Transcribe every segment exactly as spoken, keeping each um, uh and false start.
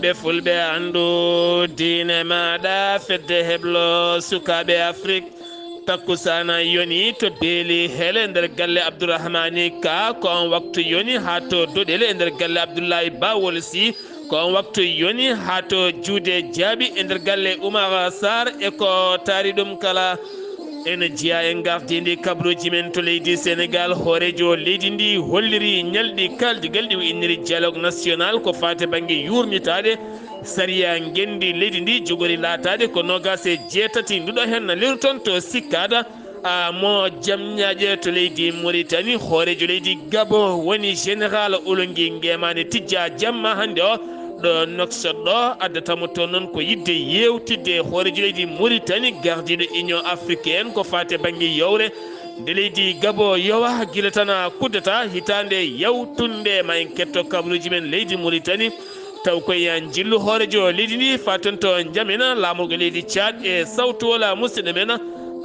Ɓe fulɓe anndu diine maaɗa, fedde heblo sukaaɓe Afrik. Takkusaana yoni to Beeli Hele nder galle Abdourahmani Ka, ko on waktu yoni haa to Doɗel e nder galle Abdoulaye Bawol Si, ko on waktu yoni haa to Juude Jaaɓi e nder galle Oumar Sarr e ko taari ɗum kala. Ene jeyaa e ngardiindi kabaruuji men to leydi Senegaal, hooreejo leydi ndi holliri ñalɗi kaaldigal ɗi o inniri dialogue national ko faati bannge yuurnitaade sariya ngenndi leydi ndi jogori laataade ko noogaas e jeetati nduɗo heen na lewru toon to Sikkaada, a, mo Jamñaaje to leydi Moritani. Hooreejo leydi Gabo woni Général Olongi Ngemani Tijja jamma hannde o ɗo Nouakchott ɗo. Addata mo toon noon ko yiɗde yeewtidde e hooreejo leydi Moritani, gardiiɗo Union Africaine ko faati e bannge yowre nde leydi Gabo yowa gila tan a kuddata hitaande yawtunde. Ma en ketto kabaruuji men leydi Moritani. Taw koye njillu hooreejo leydi ndi fatonto Njamena, laamorgo leydi Caad e sawtuwol musidɗo men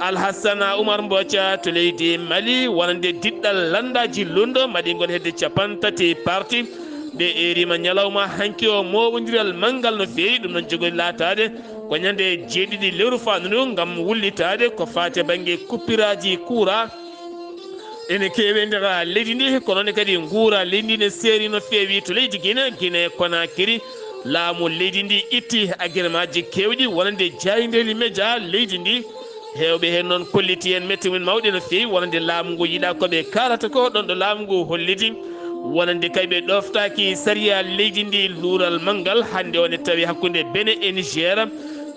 Alhassana Oumar Mboca to leydi Mali, wonande diɗɗal lanndaaji lunndo maɗingol hedde capanɗe tati parti. Ɓe eeriima ñalawma hanki o mooɓondiral manngal no feewi, ɗum noon jogori laataade ko ñande jeeɗiɗi lewru faandu ndu ngam wullitaade ko faati e bannge kuppiraaji kuura. Ene keewi e nder leydi ndi, kono ne kadi nguura leydi ndi ne seeri no feewi to leydi Gine, Gine Konakiri. Laamu leydi ndi itti agirmaaji keewɗi wonande jaayndeeli media leydi ndi. Heewɓe heen noon kolliti heen mette mum mawɗe no feewi wonande laamu ngu yiɗaa ko ɓe kaalata ko ɗoon ɗo laamu ngu holliti. Wonande kay ɓe ɗoftaaki sariya leydi ndi luural manngal hannde o ne tawi hakkunde Bene e Niger.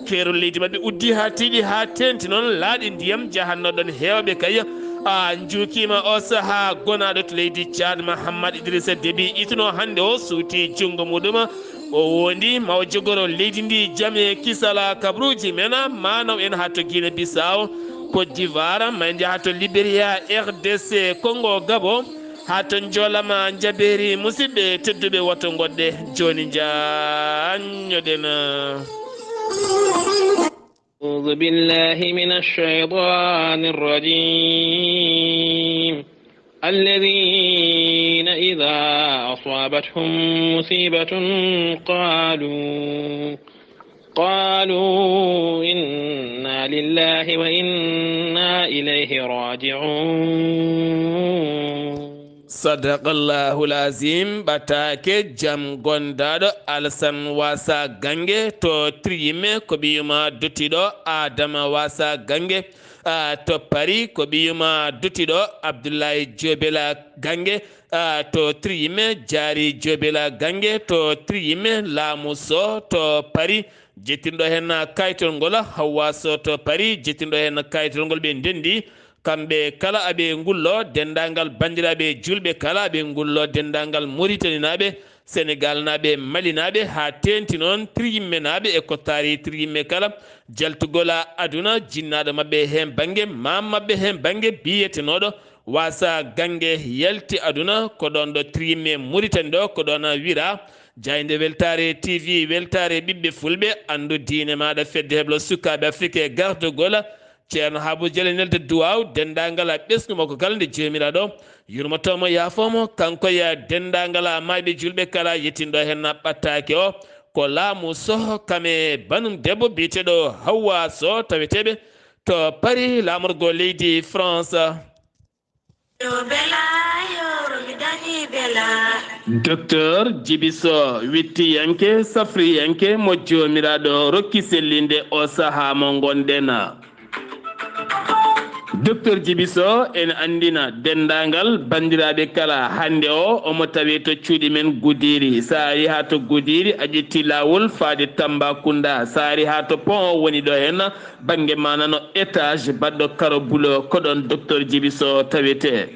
Keerol leydi maɓɓe uddi haa tiiɗi haa teenti noon laaɗi ndiyam jahanno ɗon heewɓe kay. A njuukiima o sahaa gonaaɗo to leydi Caad Mahammad Idrissa Déby ituno hannde o suuti junngo muɗum. O wondi ma o jogoro leydi ndi jam e kisala kabaruuji men maanaw en haa to Guinée Bissau, Côte d'Ivoire, ma en njaha to Liberia, R D C, Congo Gabon, haa to njoolama njabeeri. Musidɓe tedduɓe, woto ngoɗɗe jooni njaanñoɗen. أعوذ بالله من الشيطان الرجيم. الذين إذا أصابتهم مصيبة قالوا، قالوا إنا لله وإنا إليه راجعون. Sadaqallahul azim. Ɓataake jam gondaaɗo Alasan Wasa Gange to Triyime ko ɓiyuma dottiɗo Adama Wasa Gange, a, to Paris ko ɓiyuma dottiɗo Abdoulaye Jobela Gange, a, to Triyime Jaari Jobela Gange to Triyime Laamu So to Paris. Jettinɗo heen kayitol ngol Hawwa So to Paris, jettinɗo heen kayitol ngol ɓe ndenndi. Kamɓe kala aɓe ngullo, denndaangal banndiraaɓe juulɓe kala aɓe ngullo, denndaangal Moritaninaaɓe, Senegaalnaaɓe, Malinaaɓe, haa teenti noon Triyimmenaaɓe e kottaari Triyimme kala, jaltugol aduna, jinnaaɗo maɓɓe heen bannge, maam maɓɓe heen bannge, biyetenooɗo Wasa Gange yalti aduna, ko ɗoon ɗo Triyimme Moritani ɗo, ko ɗoon a wira. Jaaynde Weltaare T V, weltaare ɓiɓɓe fulɓe, anndu diine maaɗa, fedde heblo sukaaɓe Afrik e gardogol. Ceerno Habu Jale nelde duwaaw, denndaangal a ɓesngu makko kala nde Joomiraaɗo yurmoto mo, yaafo mo, kanko e denndaangal a maayɓe juulɓe kala, yettinɗo heen na ɓattaake o. Ko Laamu Soh, kam e banum debbo biyeteeɗo Hawwa Soh, taweteeɓe to Paris, laamorgo leydi France. Yo Bela, yo mi dañi Bela. Docteur Jibi Soh, wittiyanke, safriyanke mo Joomiraaɗo rokki sellinde o sahaa mo ngonɗen. Docteur Jibi Soh ene anndina denndaangal banndiraaɓe kala hannde o, omo tawee to cuuɗi men Gudiri. So a ari haa to Gudiri, a ƴetti laawol faade Tambacounda. So a ari haa to pont o woni ɗo heen, bannge ma nano étage baɗɗo karo bulo, ko ɗoon Docteur Jibi Soh tawetee.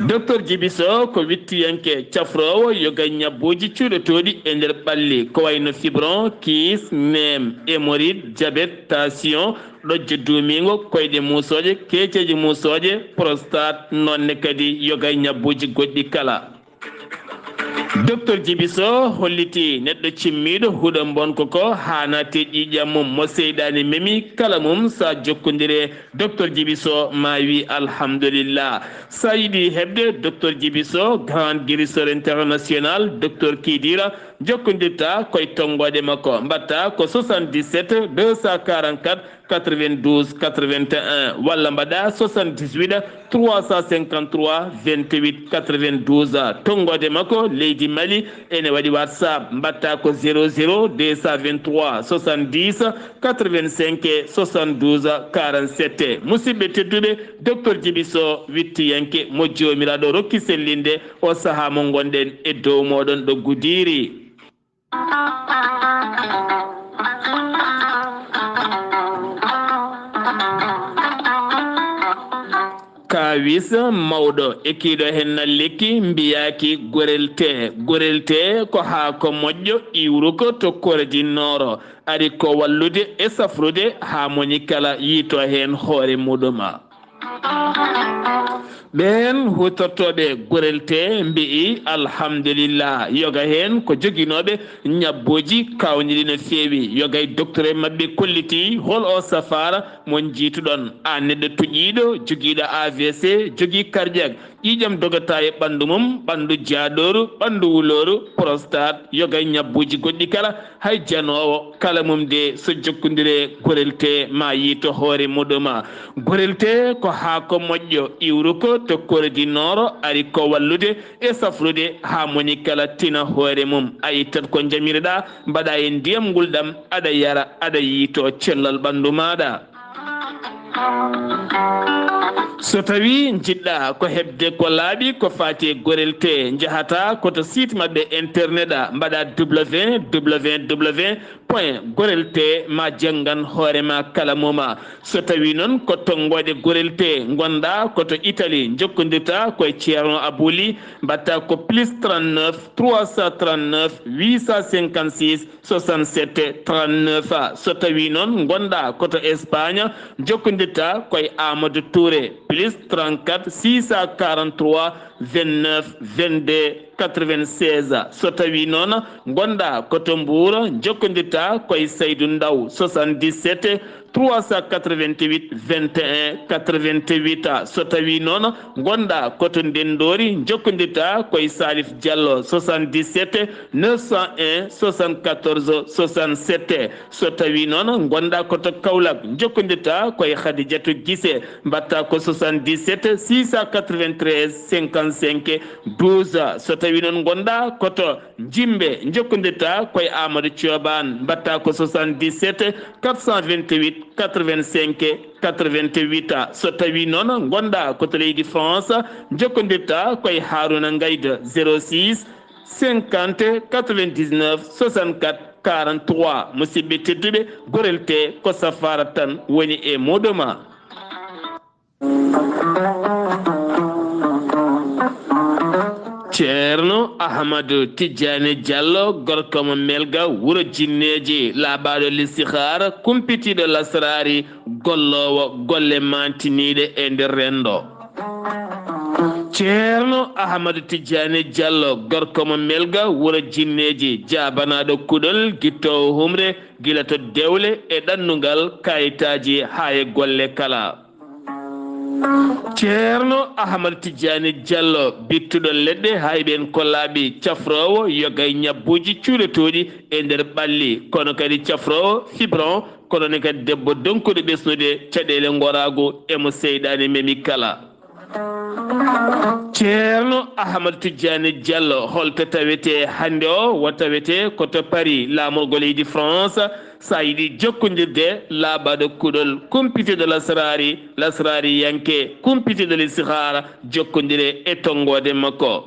Docteur Jibi Soh ko wittiyanke cafroowo yoga ñabbuuji cuuɗotooɗi e nder ɓalli, ko wayno fibron, kyste, neem, hémorroïde, diabète, tension, ɗojjo duumiingo, koyɗe muusooje, keeceeje muusooje, prostate, noonne kadi yoga e ñabbuuji goɗɗi kala. Docteur Jibi Soh holliti neɗɗo cimmiiɗo huɗo mbonko ko haa naati ƴiiƴam mum, mo seyɗaani memi kala mum, so a jokkondire Docteur Jibi Soh ma wi alhamdulillah. So a yiɗi heɓde Docteur Jibi Soh, grand guérisseur international, Docteur Kidira, Jokkondirta koye tonngoode makko, mbaɗta ko soixante-dix-sept deux cent quarante-quatre quatre-vingt-douze quatre-vingt-un, walla mbaɗa soixante-dix-huit trois cent cinquante-trois vingt-huit quatre-vingt-douze. Tonngoode makko leydi Mali ene waɗi WhatsApp, mbaɗta ko zéro zéro deux cent vingt-trois soixante-dix quatre-vingt-cinq soixante-douze quarante-sept. Musidɓe tedduɓe, Docteur Djiby Sow, wittiyanke mo Joomiraaɗo rokki sellinde, o sahaa mo ngonɗen e dow mooɗon ɗo Goudiry. Kaawis mawɗo e kiiɗo hen na lekki mbiyaaki gorel tee. Gorel tee ko haako moƴƴo iwruko to Corée du Nord. Ari ko wallude e safrude haa moni kala yiito heen hoore muɗum. Ɓeen huutortooɓe gorel tee mbi'i, "Alhamdulillah." Yoga heen ko joginooɓe ñabbuuji kaawniiɗi no feewi. Yoga e docteur maɓɓe kolliti hol o safaara mo njiituɗon. A neɗɗo tuƴiiɗo, jogiiɗo A V C, jogii cardiaque, ƴiiƴam dogata e ɓanndu mum, ɓanndu jaaɗooru, ɓanndu wulooru, prostate, yoga e ñabbuuji goɗɗi kala, hay janoowo kala mum de so jokkondire gorel tee ma yiito hoore muɗum. Gorel tee ko haako moƴƴo iwruko to Corée du Nord, ari ko wallude e safrude haa moni kala tina hoore mum. A ittat ko njamiroɗaa, mbaɗa e ndiyam ngulɗam, aɗa yara, aɗa yiito cellal ɓanndu maaɗa. So tawi njiɗɗa ko heɓde ko laaɓi ko faati e gorel tee, njahata ko to site maɓɓe internet a, mbaɗa W W W point gorel tee ma janngan hoore ma kala moma. So tawi noon ko tonngoode gorel tee ngonɗa ko to Italie, jokkondirta koye Ceerno Abou Ly, mbaɗta ko plus trente-neuf trois cent trente-neuf huit cent cinquante-six soixante-sept trente-neuf. So tawi noon ngonɗa ko to Espagne, jokkondirta koye Amadou Touré, plus trente-quatre six cent quarante-trois vingt-neuf vingt-deux quatre-vingt-seize. So tawi noon ngonɗa ko to Mbour, jokkondirta koye Saydou Ndaw, soixante-dix-sept trois cent quatre-vingt-huit vingt et un quatre-vingt-huit. So tawi noon ngonɗa ko to Ndenndori, jokkondirta koye Salif Diallo, soixante-dix-sept neuf cent un soixante-quatorze soixante-sept. So tawi noon ngonɗa ko to Kaolack, jokkondirta koye Khadidiatou Guissé, mbaɗta ko soixante-dix-sept six cent quatre-vingt-treize cinquante-cinq douze. So tawi noon ngonɗa ko to Jimbe, jokkondirta koye Amadou Thioban, mbaɗta ko soixante-dix-sept quatre cent vingt-huit quatre-vingt-cinq quatre-vingt-huit. So tawi noon ngonɗa ko to leydi France, jokkondirta koye Harouna Ngayda, zéro six cinquante quatre-vingt-dix-neuf soixante-quatre quarante-trois. Musidɓe tedduɓe, gorel tee ko safaara tan woni e muɗum. Ceerno Ahmadu Tijjaani Jallo, gorko mo Melga, wuro Jinneeji, laaɓaaɗo listihaara, kumpitiiɗo lasraari, golloowo golle maantiniiɗe e nder renndo. Ceerno Ahmadu Tijjaani Jallo, gorko mo Melga, wuro Jinneeji, jaabanaaɗo kuɗol, gittoowo humre, gila to dewle e ɗannungal, kayitaaji haa e golle kala. Ceerno Ahmad Tijjaani Jallo, bittuɗo leɗɗe, hay ɓeen ko laaɓi, cafroowo yoga e ñabbuuji cuuɗotooɗi e nder ɓalli, kono kadi cafroowo fibron, kono ne kadi debbo donkuɗo ɓesnude caɗeele ngoraagu e mo seyɗaane memi kala. Ceerno Ahmad Tijjaani Jallo, holto tawetee hannde o? Wo tawetee ko to Paris, laamorgo leydi France. So a yiɗi jokkondirde, laaɓaaɗo kuɗol, kumpitiiɗo lasraari, lasraariyanke, kumpitiiɗo listihaara, jokkondire e tonngoode makko.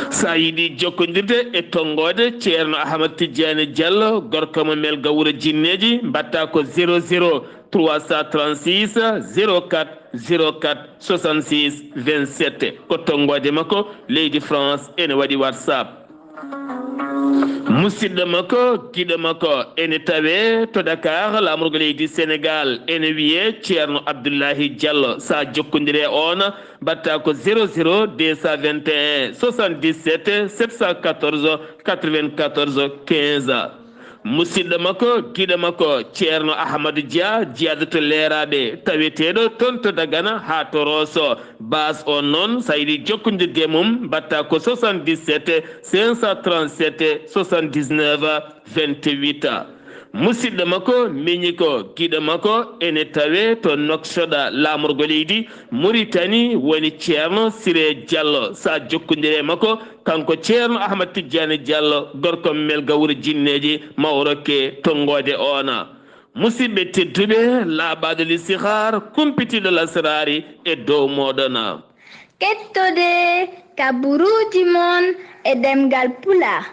So a yiɗi jokkondirde e tonngoode Ceerno Ahmad Tijjaani Jallo, gorko mo Melga wuro Jinneeji, mbaɗta ko zéro zéro trois cent trente-six zéro quatre zéro quatre soixante-six vingt-sept. Ko tonngoode makko leydi France ene waɗi WhatsApp. Musidɗo makko, giɗo makko, ene tawee to Dakar, laamorgo leydi Sénégal, ene wiyee Ceerno Abdullahi Jallo. So a jokkondire e oon, mbaɗta ko zéro zéro deux cent vingt et un soixante-dix-sept sept cent quatorze quatre-vingt-quatorze quinze. Musidɗo makko, giɗo makko, Ceerno Ahmadu Dia, jiyaaɗo to Leeraaɓe, taweteeɗo toon to Dagana haa to Rooso. Baas on noon, so a yiɗi jokkondirde e mum, mbaɗtaa ko soixante-dix-sept cinq cent trente-sept soixante-dix-neuf vingt-huit. Musidɗo makko, miñi ko, giɗo makko, ene tawee to Nouakchott, laamorgo leydi Muritani, woni Ceerno Siree Jallo. So a jokkondirii e makko, kanko Ceerno Ahmad Tijjaani Jallo, gorko Melga Wuro Jinneeji, ma o rokke tonngoode oona. Musidɓe tedduɓe, laaɓaaɗo listixaar, kumpitiiɗo lasraari e dow mooɗon. Kettode kaburuuji mon e ɗemngal Pulaar,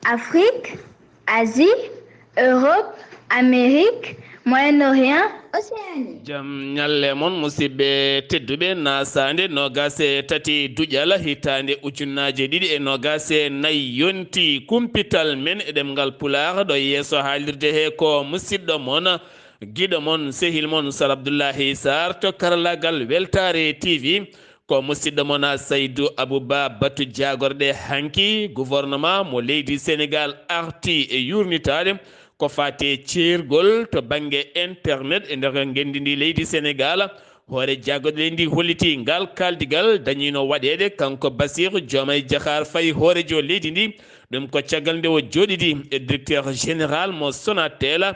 Afrik, Asie, Europe, Amérique, Moyen-Orient, Océanie. Jam ñalle mon, musidɓe tedduɓe, naasaande noogaas e tati duƴal hitaande ujunnaaje ɗiɗi e noogaas e nayi yonti. Kumpital men e ɗemngal Pulaar ɗo yeeso haalirde he ko musidɗo mon, giɗo mon, sehil mon, Sar Abdullahi Sarr to karallaagal Weltaare T V. Ko musidɗo mon a Saydu Abuba Batu jaagorɗe hanki. Gouvernement mo leydi Senegal arti e yurnitaade ko faati e ceergol to bannge internet e nder ngenndi ndi leydi Senegal. Hoore jaagorɗe leydi ndi holliti ngal kaaldigal dañiino waɗeede kanko Basiru Joomay Jaxaar Fay, hoorejo leydi ndi. Ɗum ko caggal nde o jooɗidi e directeur général mo Sonatel.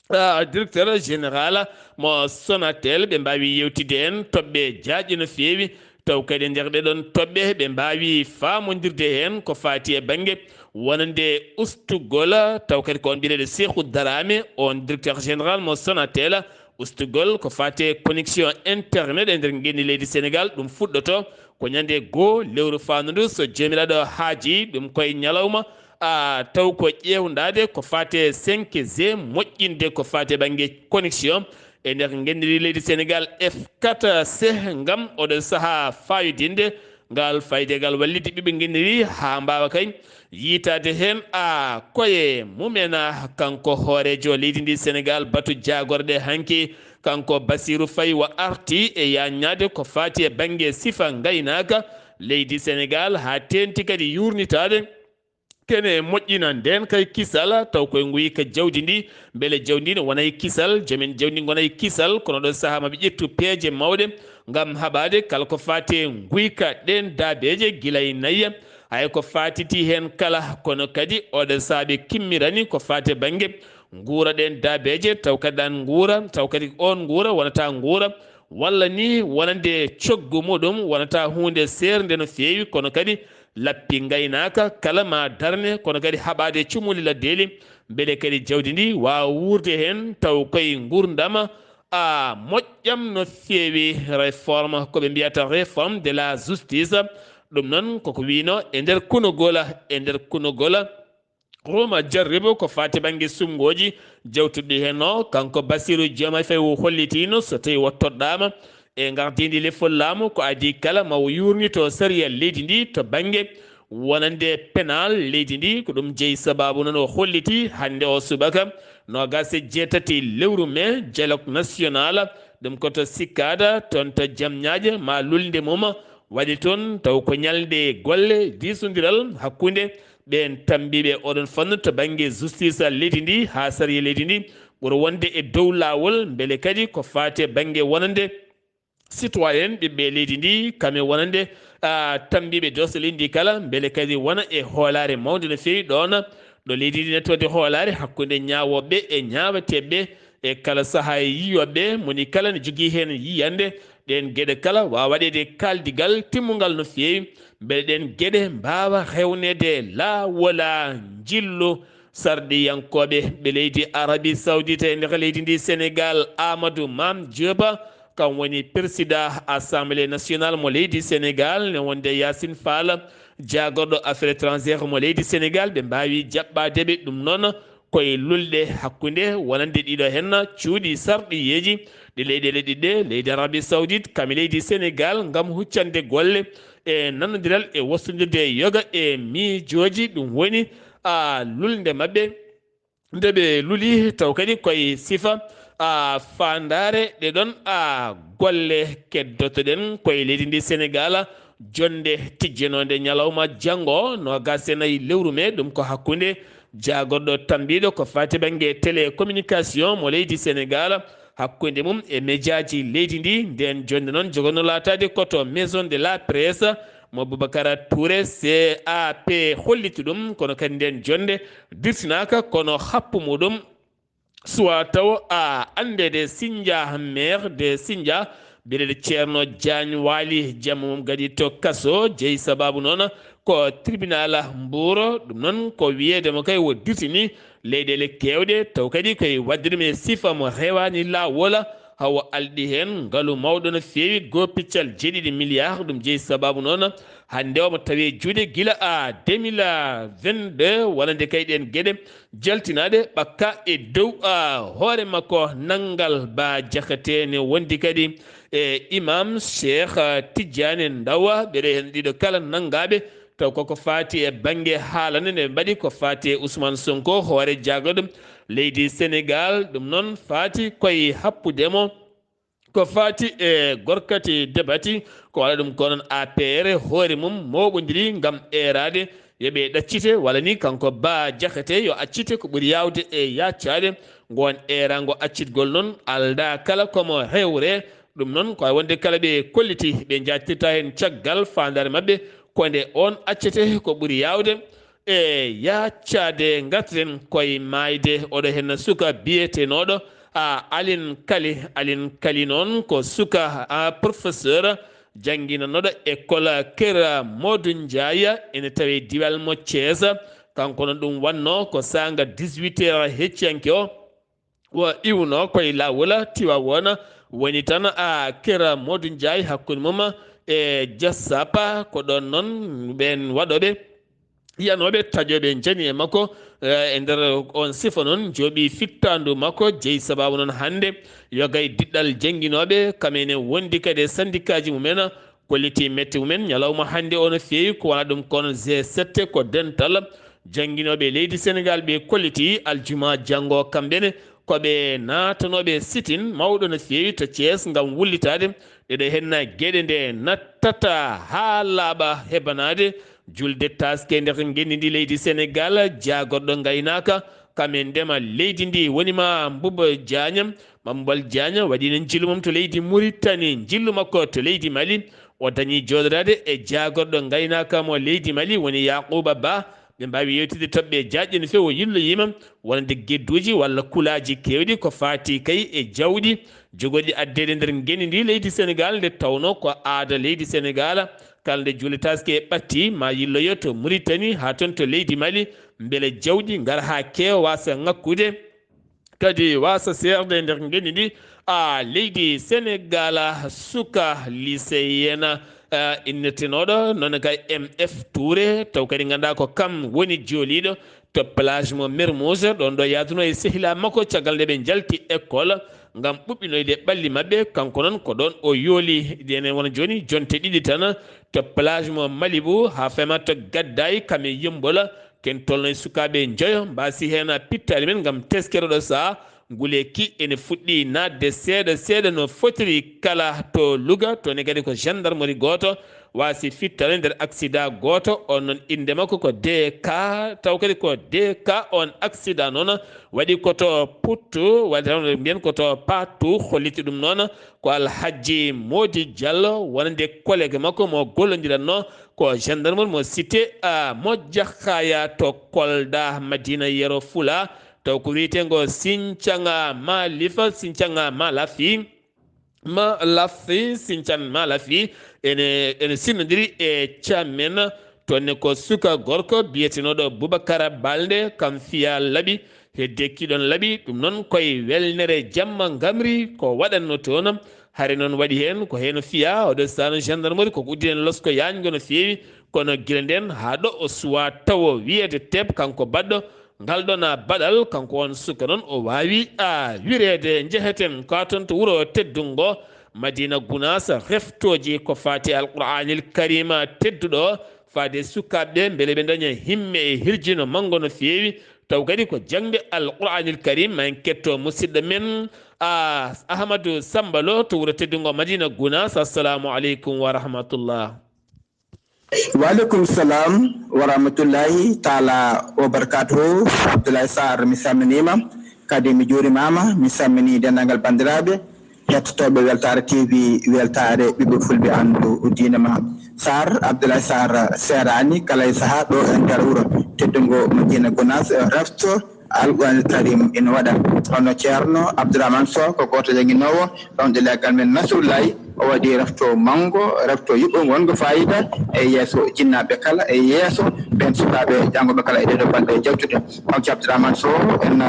Ah, directeur général mo Sonatel, ɓe mbaawi yewtidde heen toɓɓe jaajɗe no feewi, taw kadi e nder ɗee ɗoon toɓɓe ɓe mbaawi faamondirde heen ko faati e bannge wonande ustugol, taw kadi ko on mbiyeteeɗo Cheikhou Darame, on directeur général mo Sonatel, ustugol ko faati e connexion internet e nder ngenndi leydi Senegal. Ɗum fuɗɗoto ko ñande goo lewru faandu ndu, so Joomiraaɗo haaji, ɗum koye ñalawma, a, taw ko ƴeewndaade ko faati e cinq G, moƴƴinde ko faati e bannge connexion e nder ngenndi leydi Senegal F quatre C, ngam oɗo sahaa faayodinde ngal fayde ngal wallitde ɓiɓɓe ngenndi ndi haa mbaawa kay yiytaade heen, a, koye mumen. Kanko hooreejo leydi ndi Senegal, batu jaagorɗe hanki, kanko Basiru Fay wa arti e yaaññaade ko faati e bannge sifa ngaynaaka leydi Senegal, haa teeŋti kadi yuurnitaade kene moƴƴina ndeen kay kisal, taw koye nguyka jawdi ndi, mbele jawdi ndi ne wona e kisal, joomen jawdi ndi ngona e kisal, kono ɗo sahaa ma ɓe ƴettu peeje mawɗe ngam haɓaade kala ko faati e nguyka ɗeen daabeeje gila e nayya, hay ko faatiti heen kala, kono kadi oɗo sahaa ɓe kimmirani ko faati e bannge nguura ɗeen daabeeje, taw kadi ɗaan nguura, taw kadi oon nguura wonata nguura, walla ni wonande coggu muɗum wonata huunde seernde no feewi, kono kadi lappi ngaynaaka kala ma darne, kono kadi haɓaade cumuli laddeeli, mbele kadi jawdi ndi waawa wuurde heen, taw koye nguurndam a moƴƴam no feewi. Réforme, ko ɓe mbiyata réforme de la justice, ɗum noon koko wiyno e nder kunogol, e nder kunogol. Roma jarribo ko faati bannge suɓngooji jawtuɗi heen o, kanko Basiru Joomay Fay o hollitiino so tawi o toɗɗaama e ngardiindi lefol laamu, ko adii kala ma o yuurnito sariya leydi ndi to bannge wonande penal leydi ndi. Ko ɗum jeyi sabaabu noon o holliti hannde o subaka noogaas e jeetati lewru mee, dialogue national, ɗum ko to Sikkaada, toon to Jamñaaje, ma lulnde mum waɗi toon, taw ko ñalnde golle diisondiral hakkunde ɓeen tammbiiɓe oɗon fannu to bannge justice leydi ndi haa sariya leydi ndi ɓura wonde e dow laawol, mbele kadi ko faati e bannge wonande citoyen ɓiɓɓe leydi ndi, kame wonande, a, tammbiiɓe doosɗe leydi ndi kala, mbele kadi wona e hoolaare mawnde no feewi ɗoon ɗo leydi ndi natti waɗde hoolaare hakkunde ñaawooɓe e ñaaweteeɓe e kala sahaa e yiyooɓe, moni kala ne jogii heen yiyannde. Ɗeen geɗe kala waawa waɗeede kaaldigal timmungal no feewi, mbele ɗeen geɗe mbaawa rewneede laawol. Njillu sarɗiyankooɓe ɓe leydi Arabie Saoudite e nder leydi ndi Senegal, Amadou Mame Diop, kam woni président Assemblée nationale mo leydi Senegal, ne wonde Yacine Fall, jaagorɗo affaires étrangères mo leydi Senegal, ɓe mbaawi jaɓɓaade ɓe. Ɗum noon, koye lulɗe hakkunde wonande ɗiɗo heen cuuɗi sarɗiyeeji ɗi leyɗeele ɗiɗɗe, leydi Arabie Saoudite kam e leydi Senegal, ngam huccande golle e nanondiral e wostondirde yoga e miijooji, ɗum woni, a, lulnde maɓɓe nde ɓe luli, taw kadi koye sifa, a, faandaare ɗe ɗoon, a, golle. Keddoto-ɗen koye leydi ndi Senegal, jonnde tijjanoonde ñalawma janngo, noogaas e nayi lewru mee, ɗum ko hakkunde Jaagorɗo tambiiɗo ko faati bannge télécommunication mo leydi Senegaal, hakkunde mum e mejaaji leydi ndi. Ndeen jonnde noon jogono laataade ko to Maison de la Presse mo Boubacar Touré, C A P, hollitu ɗum, kono kadi ndeen jonnde dirtinaaka, kono happu muɗum suwa taw a anndeede Sindia, maire de Sindia, biyeteeɗo Ceerno Diagne Waly, jamma mum gadi to kaso, jeyi sababu noon ko tribunal Mbuur. Ɗum noon ko wiyeede mo kay o dirtini leyɗeele keewɗe, taw kadi koye waɗde ɗum e sifa mo rewaani laawol, hawo alɗi heen ngalu mawɗo no feewi, goo piccal jeeɗiɗi milliard. Ɗum jeyi sababu noon hannde omo tawi e juuɗe gila a deux mille vingt-deux, wonande kay ɗeen geɗe jaltinaade ɓakka e dow, a, hoore makko nanngal. Ba Jakate ne wondi kadi e imam Cheikh, a, Tidiane Ndawa, ɓeɗe heen ɗiɗo kala nanngaaɓe taw koko faati e bannge haalande nde ɓe mbaɗi ko faati e Ousmane Sonko, hoore jaagorɗo leydi Senegaal. Ɗum noon faati koye happude mo ko faati e gorkati debati, ko waɗa ɗum ko noon A P R hoore mum mooɓondiri ngam eeraade yo ɓe ɗaccite, walla ni kanko Ba Jakate yo accite, ko ɓuri yaawde e yaccaade. Ngoon eeraango accitgol noon aldaa kala komo rewre. Ɗum noon ko wonde kala ɓe kolliti ɓe njaactirta heen caggal faandaare maɓɓe, ko nde oon accete ko ɓuri yaawde e yaccaade. Ngarten koye maayde. Oɗo heen suka biyetenooɗo, a, Aline Kali. Aline Kali noon ko suka, a, professeur jannginanooɗo école Kër Modou Ndiaye, ene tawi diwal mo Thiès. Kanko noon ɗum wannoo ko saanga dix-huit heures hecciyanke o, o iwno koye laawol Tiwaawoon, woni tan a Kër Modou Ndiaye hakkunde mum e Jassapa. Ko ɗoon noon ɓeen waɗooɓe, yiyanooɓe, taƴooɓe njani e makko, eh, e nder oon sifa noon jooɓi fittaandu makko, jeyi sababu noon hannde yoga e diɗɗal jannginooɓe, kam ene wondi kadi e sanndikaaji mumen, kolliti mette mumen ñalawma hannde o no feewi, ko wona ɗum kono G sept ko dental jannginooɓe leydi Senegaal ɓe kolliti aljuma janngo kamɓe ne ko ɓe naatanooɓe sitin mawɗo no feewi to Thiès ngam wullitaade ɗeɗo henna geɗe nde nattata haa laaɓa hebanaade julde taske nder ngenndi ndi leydi Senegaal. Jaagorɗo ngaynaaka kam e ndema leydi ndi woni ma Mbuba Jaaña. Mambal Diagne waɗiino njillu mum to leydi Mauritanie, njillu makko to leydi Mali. O dañi jooɗodaade e jaagorɗo ngaynaaka mo leydi Mali, woni Yaquba Ba. Ɓe mbaawi yewtidde toɓɓe jaajɗe no feewi. O yilloyiima wonande gedduuji walla kulaaji keewɗi ko faati kay e jawɗi jogorɗi addeede nder ngenndi ndi leydi Senegaal, nde tawnoo ko aada leydi Senegaal, kala nde juuletaske ɓatti, ma yilloyo to Mauritanie haa toon to leydi Mali, mbele jawɗi ngara haa keewa waasa ŋakkude. Kadi waasa seerde nder ngenndi ndi, a, leydi Senegaal, suka lycéen, a, innetenooɗo noon kay M F Touré, taw kadi nganndaa ko kam woni jooliiɗo to plage mo Mermoz. Ɗoon ɗo yaaduno e sehilaa makko caggal nde ɓe njalti école ngam ɓuɓɓinoyde ɓalli maɓɓe. Kanko noon ko ɗoon o yooli, ene wona jooni jonte ɗiɗi tan to plage mo Malibu, haa fema to Gaddaay kam e Yummbol. Ken tolno e sukaaɓe njoyo mbaasi heen pittaali men ngam teskere ɗo sahaa. Ngule ki ene fuɗɗi naatde seeɗa seeɗa no fotiri kala to Louga, toon ne kadi ko gendarmerie gooto waasi fittaali nder accident gooto. On noon innde makko ko D K, taw kadi ko D K. On accident noon waɗi ko to Puttu, waɗi tan mbiyen ko to Patu, holliti ɗum noon ko Alhaji Modi Diallo, wonande collègue makko mo gollondiranno ko gendarmerie mo cité, a, mo Jaxaaya to Kolda, Madina Yero Fula, taw ko wiyetengo Sincanga Malifa, Sincanga Malafi, Malafi, Sincan Malafi, ene, ene sinnodiri e Thiamène. Toon ne ko suka gorko biyetenooɗo Boubacar Balde, kam fiya laɓi, hedde kiɗon laɓi. Ɗum noon koye welnere jamma ngamri ko waɗanno toon. Hari noon waɗi heen ko heno fiya, oɗo sano gendarmerie koko uddi heen losko yaajngo no feewi, kono gila ndeen haa ɗo o suwa tawo wiyeede teep kanko baɗɗo ngal ɗon baɗal. Kanko on suka noon o waawi a wireede. Njeheten ko toon to wuro teddungo Madina Gunaas, reftooji ko faati Alqur'aanil Kariim tedduɗo, faade sukaaɓe mbele ɓe ndaña himme e hirjino manngo no feewi, taw kadi ko jaŋde Alqur'aanil Kariim. Ma en ketto musidɗo men, a, Ahmadu Samba Lo to wuro teddungo Madina Gunaas. Assalamu aleykum wa rahmatullah. Waaleykum salam wa rahmatullahi taala wa barakatuhu. Abdoulaye Sarr, mi salminiima, kadi mi juurimaama, mi salmini denndaangal banndiraaɓe hettotooɓe Weltaare T V, Weltaare ɓiɓɓe fulɓe anndu diine ma. Sarr, Abdoulaye Sarr seeraani kala e sahaa ɗo e nder wuro teddungo Madina Gounass, refto Alqur'aanil Karim ina waɗa. Hono Ceerno Abdourahmane Sow, ko gooto jannginoowo ɗoon ɗo leggal men Nasrullahi, o waɗi refto manngo, refto yuɓɓo wongo fayida e yeeso jinnaaɓe kala, e yeeso ɓeen sukaaɓe janngooɓe kala e ɗee ɗoo balɗe jawtuɗe. Hono Ceerno Abdourahmane Sow, en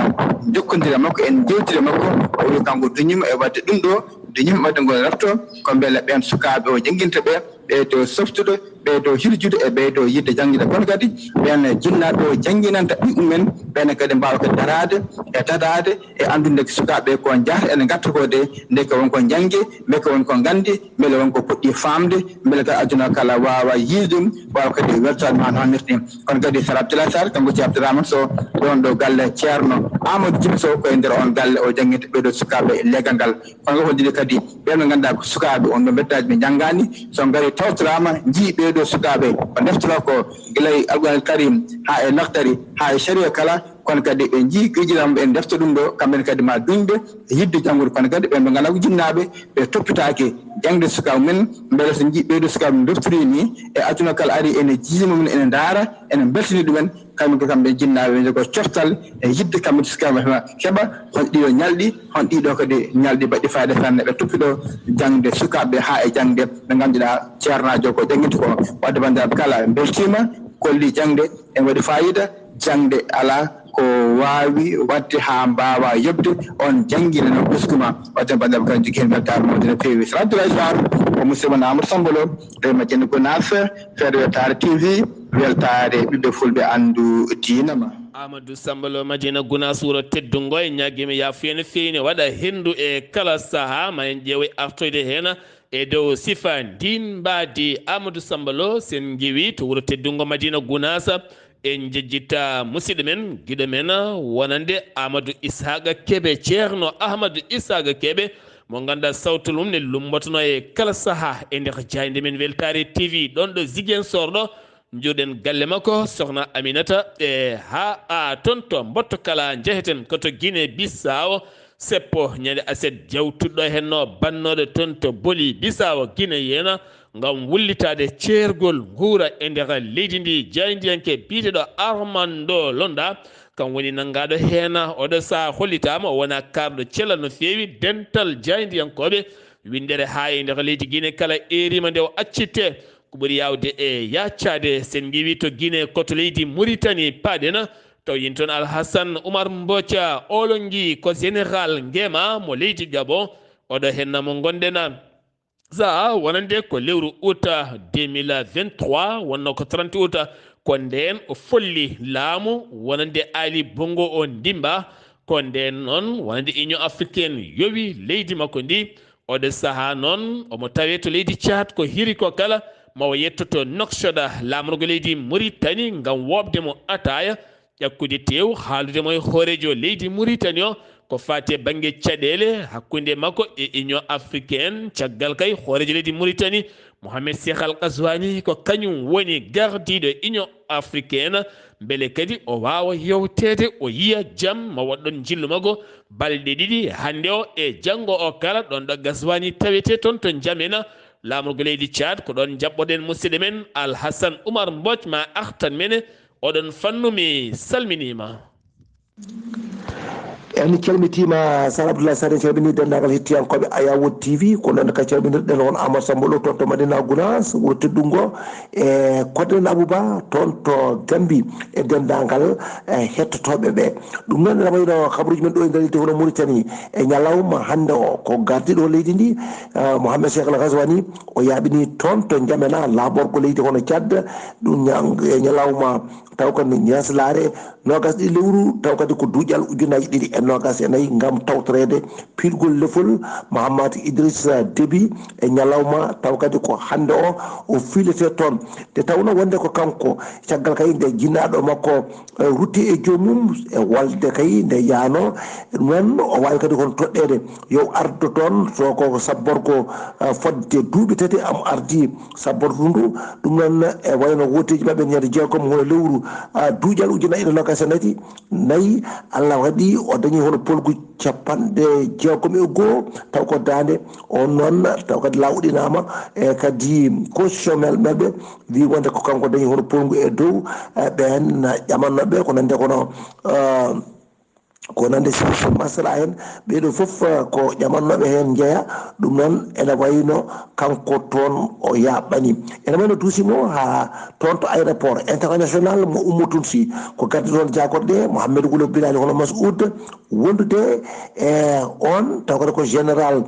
njokkondire makko, en njewtire makko, o wi kanko duñiima e waɗde ɗum ɗo, duñiima waɗde ngol refto, ko mbele ɓeen sukaaɓe o jannginta ɓe, ɓeydo softude, ɓeydo hirjude e ɓeydo yiɗde janngude. Kono kadi ɓeen jinnaaɓe o jannginanta ɓiɓɓe mum en, ɓeen kadi mbaawa kadi daraade e dadaade e anndude nde sukaaɓe ko njahata ene ngarta ko de, ndeke won ko njanngi, mbeke won ko nganndi, mbele won ko puɗɗi faamde, mbele kadi aduna kala waawa yiide ɗum, waawa kadi weltaade ma no hannirta ni. Kono kadi Sar Abdoulaye Sarr, kanko Ceerno Abdourahmane Sow, ɗoon ɗo galle Ceerno Amadou Djiby Sow, ko e nder oon galle o jannginta ɓeydo sukaaɓe leggal ngal. Kono ko holliri kadi ɓeen ɓe ngannduɗaa ko sukaaɓe, on ɗo mbettaaji ɓe njanngaani, so ngari tawtoraama, njii ɓee ɗoo sukaaɓe ko ndeftora ko gila e Alqur'aanil Karim haa e Laxdari haa e Sariya kala, kono kadi ɓe njii ko yejjitaama ɓe ndefta ɗum ɗo, kamɓe ne kadi ma duñɓe e yiɗde janngude, kono kadi ɓeen ɓe ngannduɗaa ko jinnaaɓe, ɓe toppitaaki jaŋde sukaaɓe mum en, mbele so njii ɓee ɗoo sukaaɓe ndeftori ni e aduna kala ari ene jiima mum en, ene ndaara, ene mbeltini ɗumen, kamɓe ko kamɓe jinnaaɓe ɓe njogoo coftal e yiɗde kamɓe sukaaɓe maɓɓe heɓa hol ɗiɗo ñalɗi, hol ɗiɗo kadi ñalɗi baɗɗi fayida sanne ɓe toppi ɗo jaŋde sukaaɓe haa e jaŋde ɓe ngannduɗaa ceernaajo ko jannginta ko. Wadde banndiraaɓe kala mbeltiima, kolli jaŋde ene waɗi fayida, jaŋde alaa ko waawi waɗde haa mbaawa yoɓde on janngina no ɓuskuma. Wadde banndiraaɓe kala jogii heen weltaare mawde no feewi. Sar Abdoulaye Sarr ko musidɗo mon Amadou Samba Lo, ɗo e Madina Gounass, feere weltaare T V, weltaare ɓiɓɓe fulɓe anndu diina ma. Amadou Samba Lo, Madina Gounass, wuro teddungo, e ñaagiima yaafuya no feewi, ne waɗa henndu e kala sahaa, ma en ƴeewoy artoyde heen e dow sifa ndiin mbaadi. Amadou Samba Lo, so en ngiwii to wuro teddungo Madina Gounass, en njejjita musidɗo men, giɗo men, wonande Amadou Ishaqa Kebe, Ceerno Ahmadou Ishaqa Kebe, mo ngannduɗaa sawtu mum ne lummbotono e kala sahaa e nder jaaynde men Weltaare T V, ɗoon ɗo Ziguinchor ɗo. Njuurɗen galle makko, Sokhna Aminata, e haa a toon to Mbottokala njeheten ko to Guinée Bissau, seppo ñande aset jawtuɗo henno bannooɗo toon to Boli Bissau Guinée yeena ngam wullitaade ceergol nguura e nder leydi ndi. Jaayndiyanke biyeteeɗo Armando Londa, kam woni nanngaaɗo heen. Oɗo sahaa hollitaama o wona kaarɗo cellal no feewi dental jaayndiyankooɓe winndere haa e nder leydi Guinée kala eeriima nde o accite. Ko ɓuri yaawde e yaacaade, so en ngiwii to Guinée, ko to leydi Mauritanie paaɗen, taw yen toon Alhassane Oumar Mbotia, oolongi ko Général Ngema mo leydi Gabon, oɗo henna mo ngonɗen. Sahaa wonande ko lewru août deux mille vingt-trois, wonno ko trente août, ko ndeen o folli laamu wonande Ali Bongo Ondimba, ko ndeen noon wonande Union Africaine yowi leydi makko ndi. Oɗo sahaa noon, omo tawee to leydi Tchad, ko hiri ko kala, ma o yetto to Nouakchott, laamorgo leydi Mauritanie, ngam wooɓde mo ataaya, ƴakkude teew, haalude mo e hooreejo leydi Mauritanie o, ko faati e bannge caɗeele hakkunde makko e Union Africaine. Caggal kay, hooreejo leydi Mauritanie, Mohamed Cheikh Al Ghazouani, ko kañum woni gardiiɗo Union Africaine, mbele kadi o waawa yewteede, o yiya jam, ma waɗ ɗoon njillu makko balɗe ɗiɗi, hannde o e janngo o kala, ɗoon ɗo Ghazouani tawetee toon to N'Djamena, laamorgo leydi Tchad. Ko ɗoon njaɓɓoɗen musidɗo men Alhassane Oumar Mbodj, ma artan men e oɗon fannu. Mi salminiima. En calmitiima, Sar Abdoulaye Sarr, en calminii denndaangal hettiyankooɓe Ayawood T V, ko noon kadi calminirɗen on Amadou Samba Lo toon to Madina Gounass, wuro teddungo, e Kodren Abouba toon to Gambie, e denndaangal, e hettotooɓe ɓe. Ɗum noon ene wayno kabaruuji men ɗo e nder leydi hono Mauritanie, e ñalawma hannde o, ko gardiiɗo leydi ndi, eh, Mohamed Cheikh Al Ghazouani, o yaaɓini toon to N'Djamena, laamorgo leydi hono Tchad, ɗum ña-, e ñalawma taw kadi ñaaslaare noogas ɗiɗi lewru, taw kadi ko duuƴal ujunnaaji ɗiɗi e noogas e nayi ngam tawtoreede piilgol lefol Mahamat Idrissa Déby e ñalawma taw kadi ko hannde o o fiilete toon. Nde tawnoo wonde ko kanko, caggal kay nde jinnaaɗo makko rutti e joomum e wolde kay nde yahnoo, noon o waawi kadi kono toɗɗeede yo ardo toon so ko sabborgo fodde duuɓi tati am ardii sabbordu ndu. Ɗum noon e wayno wooteeji maɓɓe ñande jeegom hono lewru duuƴal ujunnaji ɗiɗi e noogas e nayi. Nayi, Allah waɗi o dañi hono polgu capanɗe jeegom e goo taw ko daande. On noon taw kadi lawɗinaama e kadi constitution maɓɓe wi wonde ko kanko dañi hono polgu e dow ɓeen ƴamannooɓe ko nande kono ko nande solution masala en. Ɓeeɗo fof ko ƴamannooɓe heen njeya. Ɗum noon ene wayno kanko toon o yaaɓɓani, ene wayno duusi mo haa toon to aéroport international mo Ummu Tunsi, ko gardi toon jaagorɗe Mohammed Wul Bilali hono Masuud wondude e on taw kadi ko général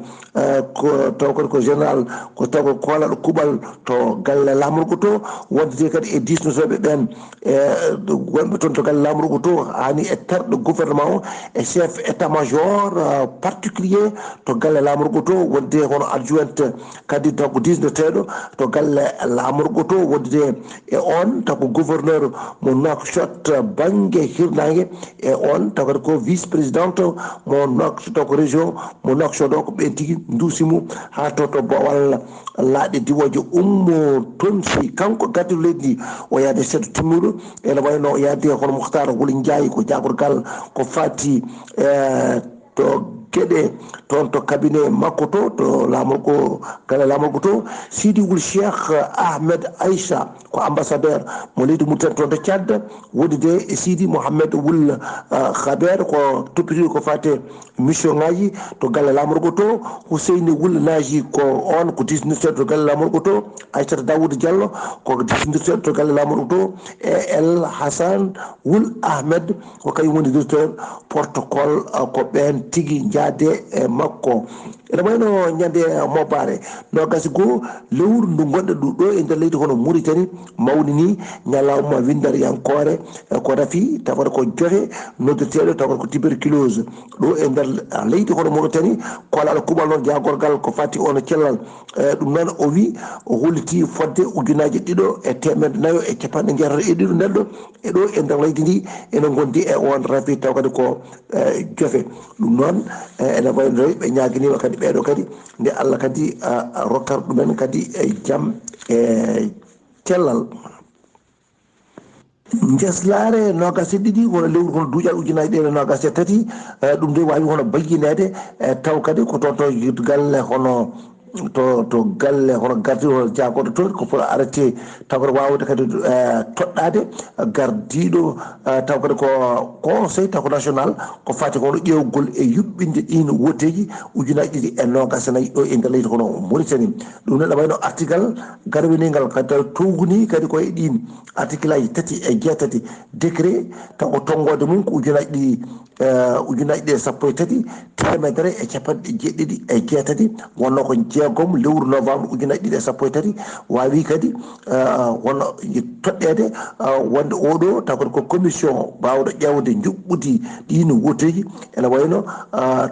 ko taw kadi ko général ko taw ko koolaɗo kuuɓal to galle laamorgo to, wondude kadi e diisnotooɓe ɓeen e wonɓe toon to galle laamorgo to, hani e terɗe gouvernement o e chef état major particulier to galle laamorgo to, wonde hono adjointe kadi donc diisnoteeɗo to galle laamorgo to, wondude e on taw ko gouverneur mo Nouakchott bannge hirnaange, e on taw kadi ko vice présidente mo Nouakchott taw ko région mo Nouakchott o, ko ɓeen tigi nduusi mo haa to to Bowal laaɗe diwooje Ummu Tunsi. Kanko gardiiɗo leydi ndi o yaade seeɗa timmuɗo, ene wayno o yaade hono Muhtar Wul Njaay ko jaagorgal ko faati e to geɗe toon to cabinet makko to to laamorgo galle laamorgo to. Sidi Wul Cheikh Ahmed Aïcha ko ambassadeur mo leydi Mauritanie toon to Tchad, wondude e Sidi Mohamed Wul Khaber ko toppitiiɗo ko faate mission ngaji to galle laamorgo to. Huseyni Wul Naji ko on ko diisnirteeɗo to galle laamorgo to. Aissata Daoud Diallo ko diisnirteeɗo to galle laamorgo to. E El Hassan Wul Ahmed ko kañum woni directeur protocole. Ko ɓeen tigi njaade e makko. Ene wayno ñande mobbaare noogas e goo lewru ndu ngonɗen ɗo e nder leydi hono Mauritanie mawnini ñalawma winndariyankoore ko rafi tawata ko jofe noddeteeɗo tawata ko tuberculose ɗo e nder leydi hono Mauritanie. Koolaaɗo kuuɓal noon jaagorgal ko faati on cellal, ɗum noon o wi o holliti fodde ujunaaji ɗiɗo e teemedde nayo e capanɗe jeetato e ɗiɗo nelɗo e ɗo e nder leydi ndi ene ngondi e on rafi taw kadi ko jofe. Ɗum noon ene wayno ɓe ñaaginiima kadi ɓeeɗo kadi nde Allah kadi rokkata ɗumen kadi e jam e cellal. Njeslaare noogas e ɗiɗi kono lewru kono duuƴal ujunaaji ɗiɗi e noogas e tati. Ɗum de waawi hono bayyineede taw kadi ko toon to galle hono to to galle hono gardiiɗo hono jaagorɗo toon ko pour arrêté taw kadi waawde kadi toɗɗaade gardiiɗo taw kadi ko conseil taw ko national ko faati hono ƴeewgol e yuɓɓinde ɗiin wooteeji ujunaaji ɗiɗi e noogas e nayi ɗo e nder leydi hono Mauritanie. Ɗum ne ɗo wayno artigal garwiniingal kadi taw towguni kadi ko e ɗiin article aji tati e jeetati décret taw ko tonngoode mum ko ujunaaji ɗiɗi ujunaaji ɗiɗi e sappo e tati teemedere e capanɗe jeeɗiɗi e jeetati wonno ko jeegom lewru novembre ujunaaji ɗiɗi e sappo e tati waawi kadi wonno toɗɗeede wonde oɗo taw kadi ko commission baawɗo ƴeewde njuɓɓudi ɗiin wooteeji ene wayno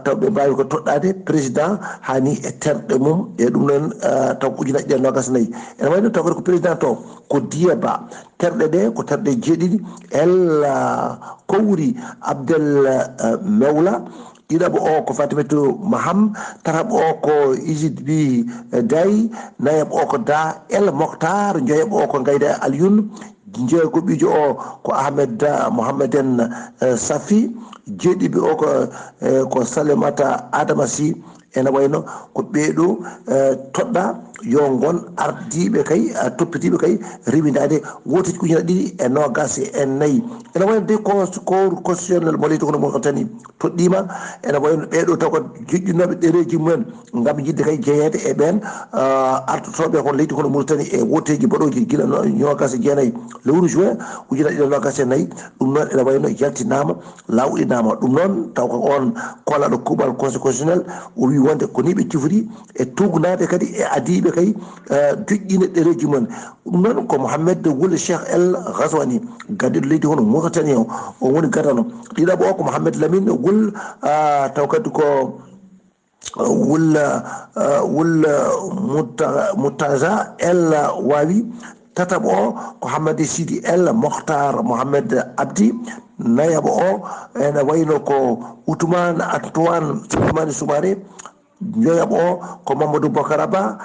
taw ɓe mbaawi ko toɗɗaade président hani e terɗe mum e ɗum noon taw ko ujunaaji ɗiɗi e noogas e nayi ene wayno taw kadi ko président to ko Dieba. Terɗe ɗe ko terɗe jeeɗiɗi. El Kowri Abdel Mewla, ɗiɗaɓo o ko Fatimetou Maham, tataɓo o ko Isid Bi Day, nayaɓo o ko Da El Moktar, joyaɓo o ko Gayda Alioune, jeegoɓijo o ko Ahmed Da Mohammeden Safi, jeeɗiɓe o ko ko Salemata Adama Sy. Ene wayno ko ɓeeɗo toɗɗa yo ngon ardiiɓe kay toppitiiɓe kay rewindaade wooteeji ujunaaji ɗiɗi e noogaas e nayi. Ene wayno de ko cour constitutionnel mo leydi kono Mauritanie toɗɗiima. Ene wayno ɓeeɗo taw ko joƴƴinooɓe ɗereeji mumen ngam yiɗde kay jeyeede e ɓeen ardotooɓe hono leydi kono Mauritanie e wooteeji baɗooji gila noogaas e jeenayi lewru juin ujunaaji ɗiɗi e noogaas e nayi. Ɗum noon ene wayno yaltinaama lawɗinaama. Ɗum noon taw ko oon koolaaɗo kuuɓal conseil constitutionnel o wi Wonde ko ni ɓe cifori e tuugnaade kadi e adiiɓe kay, eh, joƴƴine ɗereeji mum. Ɗum noon ko Mohamed wul Cheikh El Ghazouani, gardiiɗo leydi hono Mauritanie o, o woni gadano. Ɗiɗaɓo o ko Mohamed Lamine wul, ah, taw kadi ko, ah, wul, ah, wul, ah, Muta-, Mutaza El Wawi. Tataɓo o ko Hamadi Sidi El Mokhtar Mohamed Abdi. Nayaɓo o ene wayno ko Ousmane Antoine Souleymane Soumaré. Joyaɓo o ko Mamadou Bokara Ba.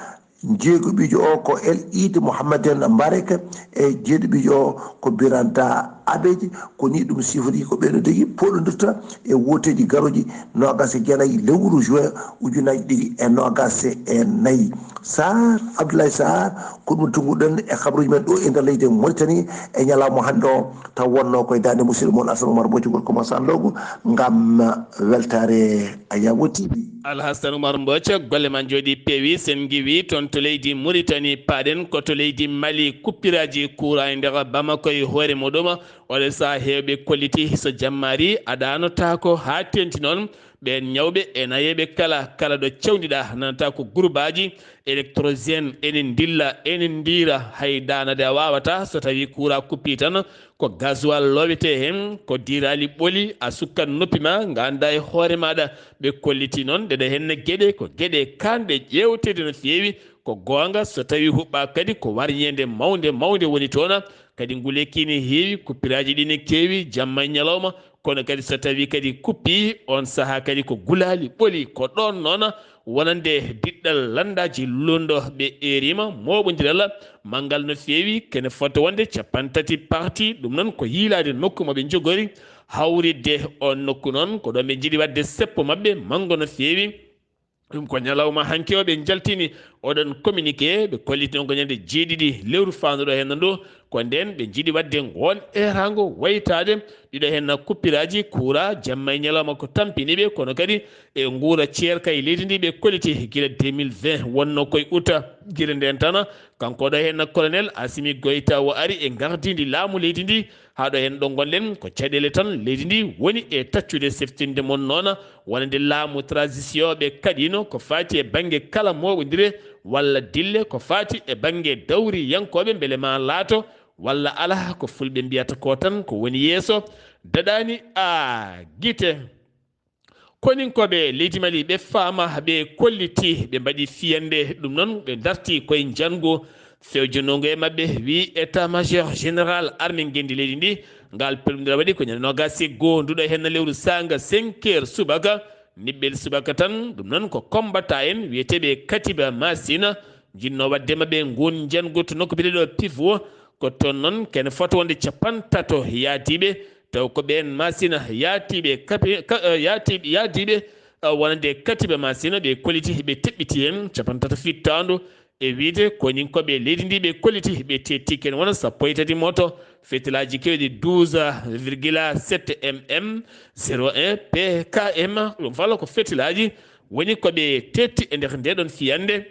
Jeeguɓijo o ko El Iid Mouhamaden Mbarek. E jeeɗiɓijo o ko Biranta Abeji. Ko ni ɗum sifori ko ɓeɗo degi poɗodirta e woteji garoji noogas e jeenayi lewru juin ujunaaji ɗiɗi e noogas e nayi. Sarr, Abdoulaye Sarr, ko ɗum tunguɗen e kabaruji men ɗo e nder leydi Mauritanie e ñalawma hannde o, taw wonno koye dande musidɗo mon Assane Oumar Bocugol Commence Andogu ngam weltare Ayabo T V. Alhassan Oumar Mbocca, golle ma njooɗi peewi, sen ngiwi toon to leydi Mauritanie, paaɗen ko to leydi Mali, kuppiraaji kuuraa e nder Bamako e hoore muɗum. Oɗo sahaa heewɓe kolliti so jammaari adaano taako haa teenti noon. Ɓeen ñawɓe e nayeeɓe kala, kala ɗo cawndiɗaa nanata ko gurbaaji électrogène ene ndilla, ene ndiira, hay daanade a waawataa so tawii kuuraa kuppii tan. Ko gasoil loowetee heen, ko diiraali ɓoli, a sukkat noppi ma, nganndaa e hoore maaɗa. Ɓe kolliti noon, ɗeɗo heen geɗe, ko geɗe kaanɗe ƴeewteede no feewi, ko goonga, so tawii huɓɓaa kadi, ko warñeende mawnde, mawnde woni toon. Kadi nguleyki ne heewi, kuppiraaji ɗi ne keewi, jamma e ñalawma, kono kadi so tawii kadi kuppii, oon sahaa kadi ko gulaali ɓoli, ko ɗoon noon wonande diɗɗal lanndaaji lundo ɓe eeriima, mooɓondiral manngal no feewi, kene fota wonde capanɗe tati parti, ɗum noon ko yiilaade nokku mo ɓe njogori, hawritde oon nokku noon, ko ɗoon ɓe njiɗi waɗde seppo maɓɓe manngo no feewi. Ɗum ko ñalawma hanki o ɓe njaltini oɗon communiqué, ɓe kolliti noon ko ñande jeeɗiɗi lewru faanduɗo heen ndu, ko ndeen ɓe njiɗi waɗde ngoon eeraango waytaade ɗiɗo heen kuppiraaji kuuraa jamma e ñalawma ko tampini ɓe, kono kadi e nguura ceerka e leydi ndi ɓe kolliti gila deux mille vingt wonno koye uta. Gila ndeen tan, kanko ɗo heen colonel Assimi Goïta o ari e ngardiindi laamu leydi ndi, haa ɗo heen ɗo ngonɗen ko caɗeele tan leydi ndi woni e taccude, siftinde mon noon wonande laamu transition ɓe kaɗiino ko faati e bannge kala mooɓondire walla dille ko faati e bannge dawriyankooɓe mbele ma laato walla alaa ko fulɓe mbiyata ko tan ko woni yeeso daɗaani a gite. Koninkooɓe leydi Mali ɓe faama, ɓe kolliti, ɓe mbaɗi fiyannde, ɗum noon ɓe darti koye njanngu fewjonoogu e maɓɓe, wi état major général armée ngenndi leydi ndi. Ngal pelmondira waɗi ko ñande noogaas e goo nduɗo heen lewru saanga cinq heures subaka, niɓɓel subaka tan. Ɗum noon ko combattant en wiyeteeɓe Katiba Masina, njinnoo waɗde maɓɓe nguun njanngu to nokku biyeteeɗo Pivot. Ko toon noon kene fota wonde capanɗe tato yaadiiɓe, taw ko ɓeen Masina yaatiiɓe kapi-, ka-, eh, yaatiiɓe, yaadiiɓe, eh, wonande Katiba Masina ɓe kolliti, ɓe teɓɓiti heen capanɗe tato fittaandu. E wiyde koninkooɓe leydi ndi ɓe kolliti, ɓe teetti kene wona sappo e tati moto, fetilaaji keewɗi douze virgule sept M M zéro un P K M, ɗum fala ko fetilaaji woni ko ɓe teetti e nder ndeɗon fiyannde.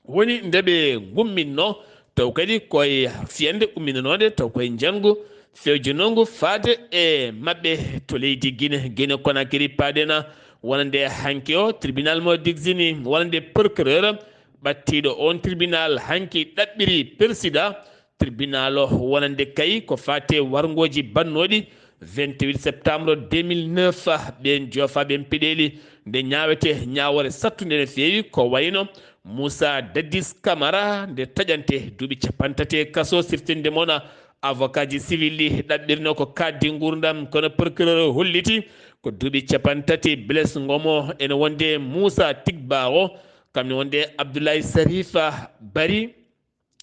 Woni nde ɓe ngumminnoo, taw kadi koye fiyannde umminanooɗe, taw koye njanngu fewjinoongu faade e maɓɓe to leydi Gine, Gine Konakiri paaɗen. Wonande hanki o, tribunal mo digsini wonande procureur ɓattiiɗo oon tribunal hanki ɗaɓɓiri persidaa tribunal o wonande kay ko faati e warngooji bannooɗi vingt-huit septembre deux mille neuf, ɓeen joofaa ɓeen peɗeeli nde ñaawetee ñaawoore sattunde no feewi, ko wayno Moussa Dadis Camara nde taƴantee duuɓi capanɗe tati e kaso, siftinde mo no avocat ji civil ɗi ɗaɓɓirnoo ko kaaɗdi nguurndam, kono procureur holliti ko duuɓi capanɗe tati. Blaise Ngomo ene wonde Moussa Tigba o, kam ne wonde Abdoulaye Sarifa Bari,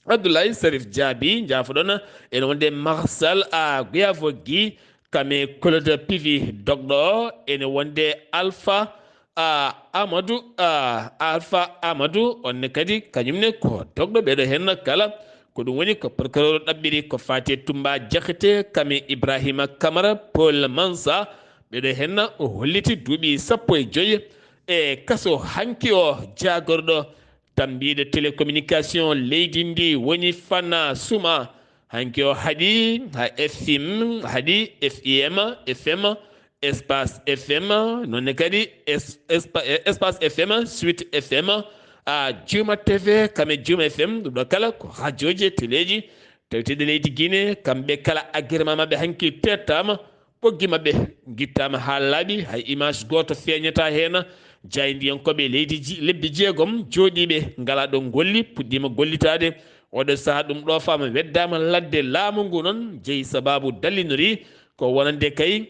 Abdoulaye Sarif Diaby, njaafoɗon, ene wonde Marcel a Gueyavogi, kame Claude Pivi dogɗo o, ene wonde Alpha a Amadou, a Alpha Amadou, on ne kadi kañum ne ko dogɗo ɓeɗo hen kala. Ko ɗum woni ko procureur ɗaɓɓiri ko faati e Toumba Diakhaté, kame Ibrahima Camara, Paul Mansa, ɓeɗo hen o holliti duuɓi sappo e joyi e kaso hanki o jaagorɗo tambiiɗo télécommunication leydi ndi woni Fana Suma. Hanki o haɗi ha F I M, haɗi F I M, F M, Espace F M, noon ne kadi es- espa- eh, Espace F M, Suite F M, a Juma T V, kame Juma F M, ɗum ɗo kala ko hajooji e teleeji tawteeɗi leydi Guinée, kamɓe kala agirma maɓɓe hanki tettaama, ɓoggi maɓɓe ngittaama haa laaɓi, hay image gooto feeñataa heen. Jaayndiyankooɓe leydi ji- lebbi jeegom jooɗiiɓe ngalaa ɗo ngolli puɗɗiima gollitaade. Oɗo sahaa ɗum ɗo faama weddaama ladde laamu ngu noon jeyi sabaabu dallinori ko wonande kay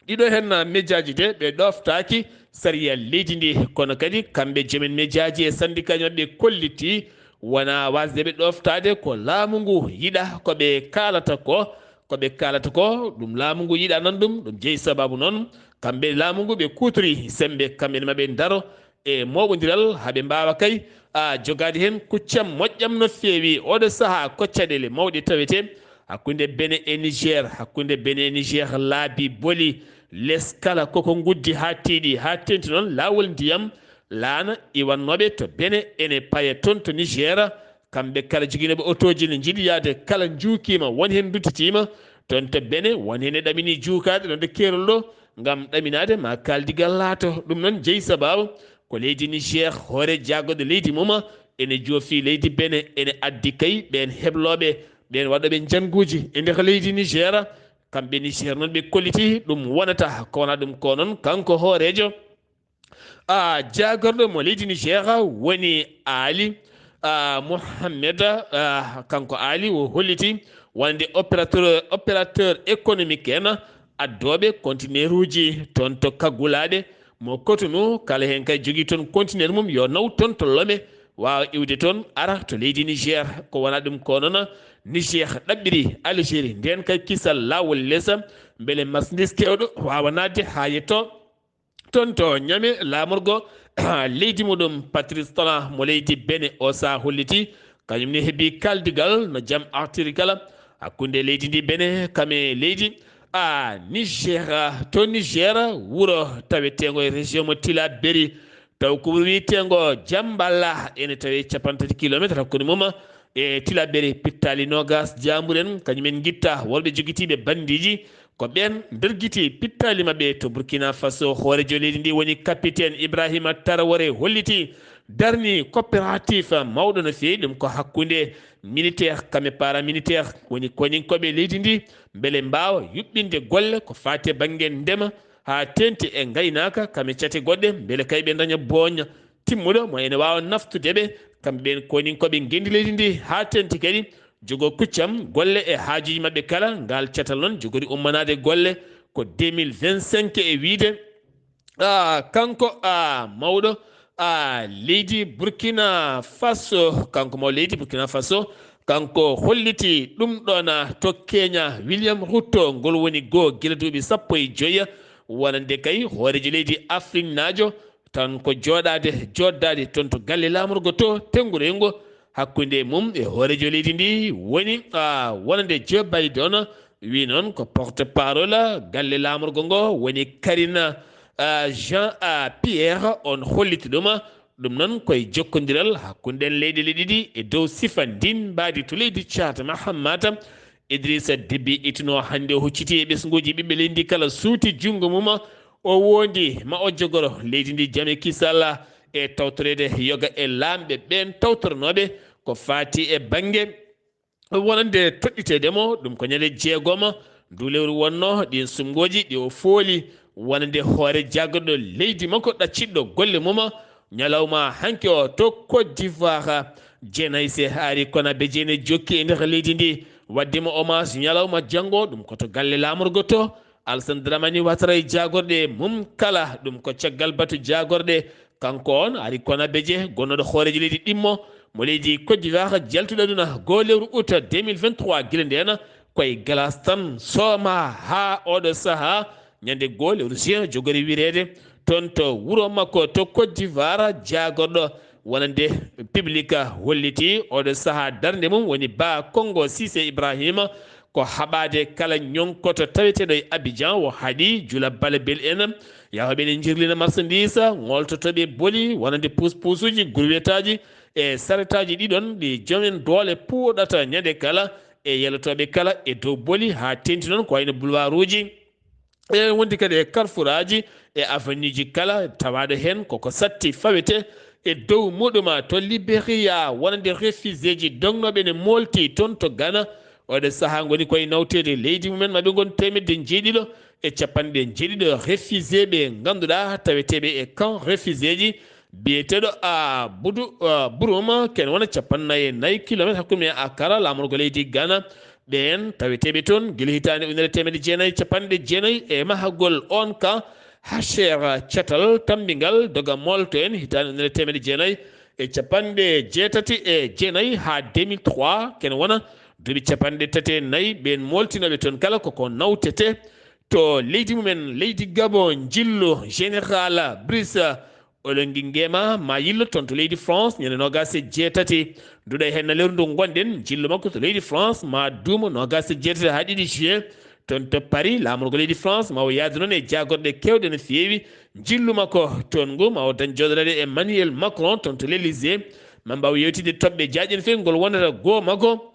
ɗiɗo heen mejaaji de ɓe ɗoftaaki sariya leydi ndi, kono kadi kamɓe jomen mejaaji e sandikaaji maɓɓe kolliti wona wasde ɓe ɗoftaade ko laamu ngu yiɗa ko ɓe kaalata ko, ko ɓe kaalata ko ɗum laamu ngu yiɗa nan ɗum, ɗum jeyi sabaabu noon kamɓe laamu ngu ɓe kuutori sembe kamɓe ne maɓe ndaro e mooɓondiral haa ɓe mbaawa kay a jogaade heen kuccam moƴƴam no feewi. Oɗo sahaa ko caɗeele mawɗe tawetee hakkunde Benin e Niger, hakkunde Benin e Niger laabi boli, les kala koko nguddi haa tiiɗi, haa tenti noon laawol ndiyam laana iwannooɓe to Benin ene paya toon to Niger. Kamɓe kala joginooɓe otooji ne njiɗi yahde kala njuukiima, won heen nduttitiima toon to Benin, won heen e ɗamini juukaade ɗoon to keerol ɗo ngam ɗaminaade ma kaaldigal laato. Ɗum noon jeyi sabaabu ko leydi Niger, hoore jaagorɗo leydi mum ene joofi leydi Benin, ene addi kay ɓeen heblooɓe, ɓeen waɗooɓe njannguuji e nder leydi Niger. Kamɓe Niger noon ɓe kolliti ɗum wonata ko wona ɗum ko noon kanko hooreejo a jaagorɗo mo leydi Niger woni Ali a Mohamed a kanko Ali o holliti wonde opérateur opérateur économique en addooɓe conteneuruji toon to kaggulaaɗe mo Cotonou, kala heen kay jogii toon conteneur mum yo naw toon to Lomé, waawa iwde toon ara to leydi Niger. Ko wona ɗum ko noon Niger ɗaɓɓiri Algérie ndeen kay kisal laawol lesa mbele marchandise keewɗo waawa naatde haa yetto toon to Niamey laamorgo leydi muɗum. Patrice Talon mo leydi Benin o sahaa holliti kañum ne heɓi kaaldigal no jam artiri kala hakkunde leydi ndi Benin kame leydi a Niger. To Niger, wuro taweteengo e région mo Tillabéri, taw ko wuro wiyeteengo Djambala, ene tawi capanɗe tati kilometre hakkunde mum e Tillabéri. Pittaali noogas jaamburen kañum en ngitta worɓe jogitiiɓe bandiiji, ko ɓeen ndergiti pittaali maɓɓe to Burkina Faso. Hooreejo leydi ndi woni capitaine Ibrahima Traoré holliti darni coopérative mawɗo no feewi, ɗum ko hakkunde militaire kame paramilitaire woni koñinkooɓe leydi ndi mbele mbaawa yuɓɓinde golle ko faati e bannge ndema haa teeŋti e ngaynaaka kame cate goɗɗe mbele kay ɓe ndaña booña timmuɗo mo ene waawa naftude ɓe kamɓe ɓeen koñinkooɓe ngenndi leydi ndi haa teeŋti kadi jogo kuccam golle e haajuuji maɓɓe kala. Ngal catal noon jogori ummanaade golle ko deux mille vingt-cinq e wiyde a kanko a mawɗo a leydi Burkina Faso, kanko mawɗo leydi Burkina Faso, kanko holliti ɗum ɗoon to Kenya, William Ruto, ngol woni goo gila duuɓi sappo e joyi wonande kay hooreejo leydi Afriknaajo tan ko jooɗaade jooɗdaade toon to galle laamorgo to tenngurengo hakkunde mum e hooreejo leydi ndi woni a wonande Joe Biden. Wi noon ko porte parole galle laamorgo ngo woni Karina a Jean a Pierre on holliti ɗum. Ɗum noon koye jokkondiral hakkunde ɗeen leyɗele ɗiɗi e dow sifa ndin mbaadi to leydi Tchad. Mahammata Idrissa Déby ittuno hannde o hucciti e ɓesnguuji ɓiɓɓe leydi ndi kala suuti junngo mum o wondi ma o jogoro leydi ndi jam e kisal e tawtoreede yoga e laamɓe ɓeen tawtoronooɓe ko faati e bannge wonande toɗɗiteede mo. Ɗum ko ñande jeegoma ndu lewru wonno ɗin sumngooji ɗi o fooli wonande hoore jagorɗo leydi makko ɗacciɗɗo golle mum ñalawma hanki o to Côte d'Ivoire. Jenayse ari kona be jene jokki e nder leydi ndi wadde mo hommage ñalawma janngo, ɗum ko to galle laamorgo to Alassane Dramane Ouattara e jagorɗe mum kala. Ɗum ko caggal batu jagorɗe. Kanko on ari kona beje gonnoɗo hooreejo leydi ɗimmo mo leydi Côte d'Ivoire jaltuɗo aduna goo lewru août deux mille vingt-trois. Gila ndena koye glace tan sooma haa oɗo saha ñande goo lewru juin jogori wireede toon to wuro makko to Côte d'Ivoire. Jagorɗo wonande public holliti oɗo saha darnde mum woni Ba Kongo Cissé Ibrahima. Ko haɓaade kala ñonkoto taweteeɗo e Abidjan, o haɗi jula balebel en, yahooɓe ne njirlina marsandiisa, ŋoltotooɓe boli wonande puuspuusuuji, gurwetaaji e saretaaji ɗiɗon ɗi joomen doole puuɗata ñande kala e yelotooɓe kala e dow boli haa teeŋti noon ko wayno bulwaaruuji. E wondi kadi e carrefouraaji e avenueji kala, tawaaɗo heen koko satti fawete e dow muɗuma to Liberia, wonande refugeeji dognooɓe ne moolti toon to Ghana. Oɗo sahaa ngoni koye nawteede leydi mumen, maɓe ngon teemedde njeeɗiɗo e capanɗe njeeɗiɗo refugeeɓe ngannduɗaa taweteeɓe e camp refugeeji biyeteeɗo a budu a buruma ken wona capannayi e nayi kilometre hakkunde e Accra, laamorgo leydi Ghana. Ɓeen taweteeɓe toon gila hitaande ujunere teemedde jeenayi capanɗe jeenayi e mahagol on ka Hacher, catal tammbingal doga moolto en hitaande ujunere teemedde jeenayi e capanɗe jeetati e jeenayi haa deux mille trois, ken wona duuɓi capanɗe tati e nayi. Ɓeen mooltinooɓe toon kala koko nawtete to leydi mumen, leydi Gabon, njillu Général Brice Oligui Nguema ma yillo toon to leydi France ñande noogaas e jeetati. Nduɗa heen na lewru ndu ngonɗen, njillu makko to leydi France ma duumo noogaas e jeetati haa ɗiɗi juin. Toon to Paris, laamorgo leydi France ma o yaadu noon e jaagorɗe keewɗe no feewi. Njillu makko toon ngu ma o dañ jooɗoreede e Emmanuel Macron toon to l'Élysée. Ma mbaaw yewtidde toɓɓe jaaƴe no feewi ngol wonata goo makko.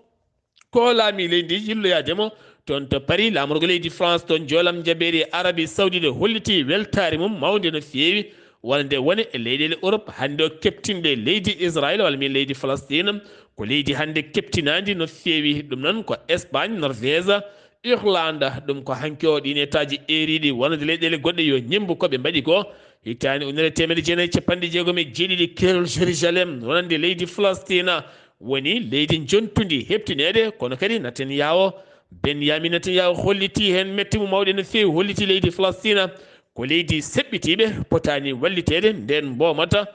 Ko laami leydi yilloyaade mo toon to Paris, laamorgo leydi France, toon joolam jabeeri Arabie Saoudite holliti weltaare mum mawnde no feewi, wonande wone e leyɗeele Europe hannde o keptinɗe leydi Israël walla mbiyen leydi Palestine. Ko leydi hannde keptinaandi no feewi, ɗum noon ko Espagne, Norvège, Irlande. Ɗum ko hanki o ɗiin etaaji eeriiɗi wonande leyɗeele goɗɗe yo ñemmbu ko ɓe mbaɗi ko. Hitaande ujunere teemedde jeenayi capanɗe jeegom e jeeɗiɗi, keerol Jérusalem wonande leydi Palestine woni leydi njontundi heɓtineede, kono kadi Netanyahu, Benyamin Netanyahu holliti heen mette mum mawɗe no feewi, holliti leydi Palestina ko leydi seɓɓitiiɓe potaani walliteede, ndeen mboomata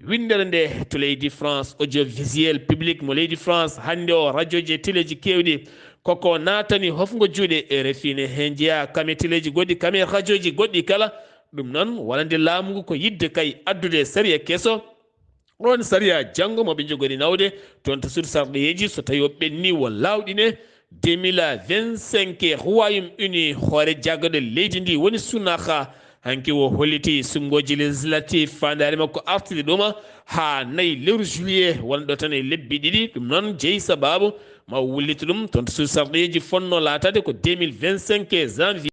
winndere nde to leydi France. Audiovisuel public mo leydi France hannde o, rajooji e teleeji keewɗi koko naatani hofngo juuɗe, RFI ne heen jeyaa kam e teleeji goɗɗi, kam e rajooji goɗɗi kala. Ɗum noon wonande laamu ngu ko yiɗde kay addude sariya keso. On sariya janngo mo ɓe njogori nawde toon to suudu sarɗiyeeji, so tawi o ɓenni wo laawɗine deux mille vingt-cinq, Royaume Uni, hoore jaggaɗo leydi ndi woni Sunak, hanki wo holliti suɓngooji législatif faandaare makko artude ɗuma haa nayi lewru juillet, wonɗo tan e lebbi ɗiɗi. Ɗum noon jeyi sabaabu ma o wullita ɗum toon to suudu sarɗiyeeji, fotnoo laataade ko deux mille vingt-cinq janvier.